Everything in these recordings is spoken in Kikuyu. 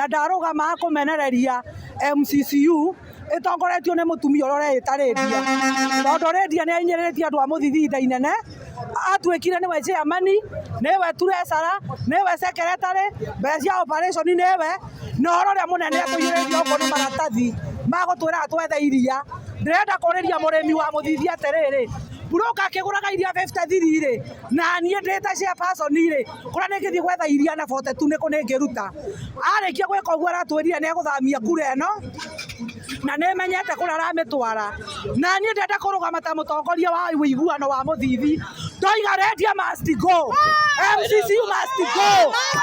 Na ndarũgama kũmenereria MCCU ĩtongoretio nĩ mũtumia ũrĩa ũreĩta Lydia, tondũ Lydia nĩ ahinyĩrĩrĩtie andũ a Mũthithi ihinda inene. Atuĩkire nĩwe chairman, nĩwe treasurer, nĩwe secretary, mbeca cia operation nĩwe, na ũhoro ũrĩa mũnene atũiyũrĩtie gũkũ nĩ maratathi ma gũtwĩraga twethe iria. Ndĩrenda kũrĩria mũrĩmi wa Mũthithi atĩrĩrĩ, broker akĩgũraga iria 53 rĩ, na niĩ ndĩ ta chairperson rĩ, kũrĩa nĩngĩthiĩ gwetha iria na 42 nĩkũ nĩngĩruta. Arĩkia gwĩka ũguo aratwĩrire nĩ egũthamia kura ĩno na nĩ menyete kũrĩa aramĩtwara. Na niĩ ndĩrenda kũrũgama ta mũtongoria wa ũiguano wa Mũthithi, ndoiga Lydia must go, MCCU must go,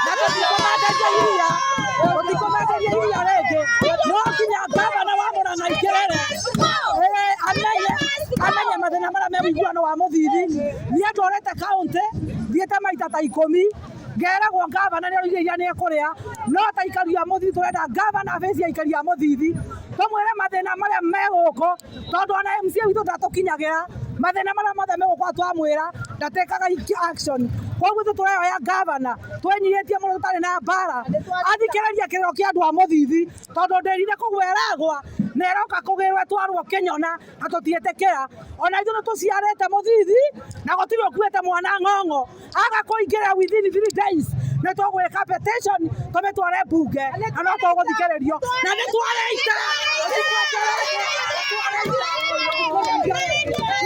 na tũtikũmenderia iria, tũtikũmenderia iria rĩngĩ. No nginya ngavana wa Murang'a aingĩrĩre, amenye mathĩna marĩa me ũiguano wa Mũthithi. Niĩ ndũrĩte kaũntĩ, thiĩte maita ta 10, ngeragwo ngavana nĩ araugire iria nĩ ekũrĩa, no ta aikari a Mũthithi tũrenda ngavana abacie aikari a Mũthithi, tũmwĩre mathĩna marĩa me gũkũ, tondũ ona MCA witũ ndatũkinyagĩra. Mathĩna marĩa mothe me gũkũ twamwĩra ndatĩkaga action. Koguo ithuĩ tũrehoya ngavana twĩnyihĩtie mũno, tũtarĩ na mbara, athikĩrĩrie kĩrĩro kĩa andũ a Mũthithi, tondũ ndĩrire kũgwa ĩragwa na ĩroka kũgĩrwo ĩtwarwo Kĩnyona, na tũtiĩtĩkĩra. Ona ithuĩ nĩ tũciarĩte Mũthithi na gũtirĩ ũkuĩte mwana ng'ong'o. Aga kũingĩra within 3 days, nĩ tũgwĩka petition tũmĩtware mbunge, na no tũgũthikĩrĩrio na nĩ tware ita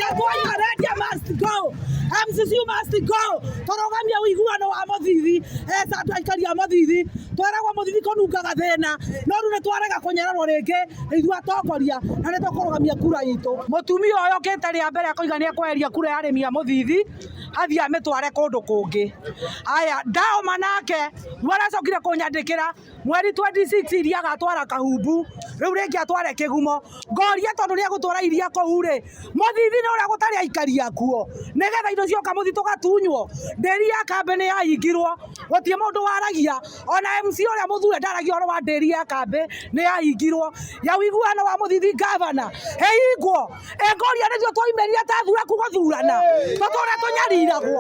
na twoiga Lydia must go, MCCU must go. Tũrũgamie ũiguano wa Mũthithi esa andũ aikari a Mũthithi. Tweragwo Mũthithi kũnungaga thĩna, no rĩu nĩ twarega kũnyararwo rĩngĩ ithuĩ atongoria, na nĩ tũkũrũgamia kura itũ. Mũtumia ũyũ okĩte rĩa mbere akoiga nĩ ekweheria kura ya arĩmi a Mũthithi, athiĩ amĩtware kũndũ kũngĩ. Aya ndaoma nake rĩu aracokire kũnyandĩkĩra mweri 26 iria agatwara Kahumbu, rĩu rĩngĩ atware Kĩgumo. Ngoria, tondũ nĩ egũtwara iria kũu rĩ, Mũthithi nĩ ũrĩa gũtarĩ aikari akuo, nĩgetha indo cioka Mũthithi tũgatunywo? Ndĩri ya kambĩ nĩ yahingirwo, gũtirĩ mũndũ waragia, ona MC ũrĩa mũthure ndaragia ũhoro wa ndĩri ya kambĩ nĩ yahingirwo. Ya ũiguano wa Mũthithi, ngavana, ĩhingwo. Ĩngoria, nĩthuĩ twaumĩrire ta thuraku gũthurana, tũtũre tũnyariragwo?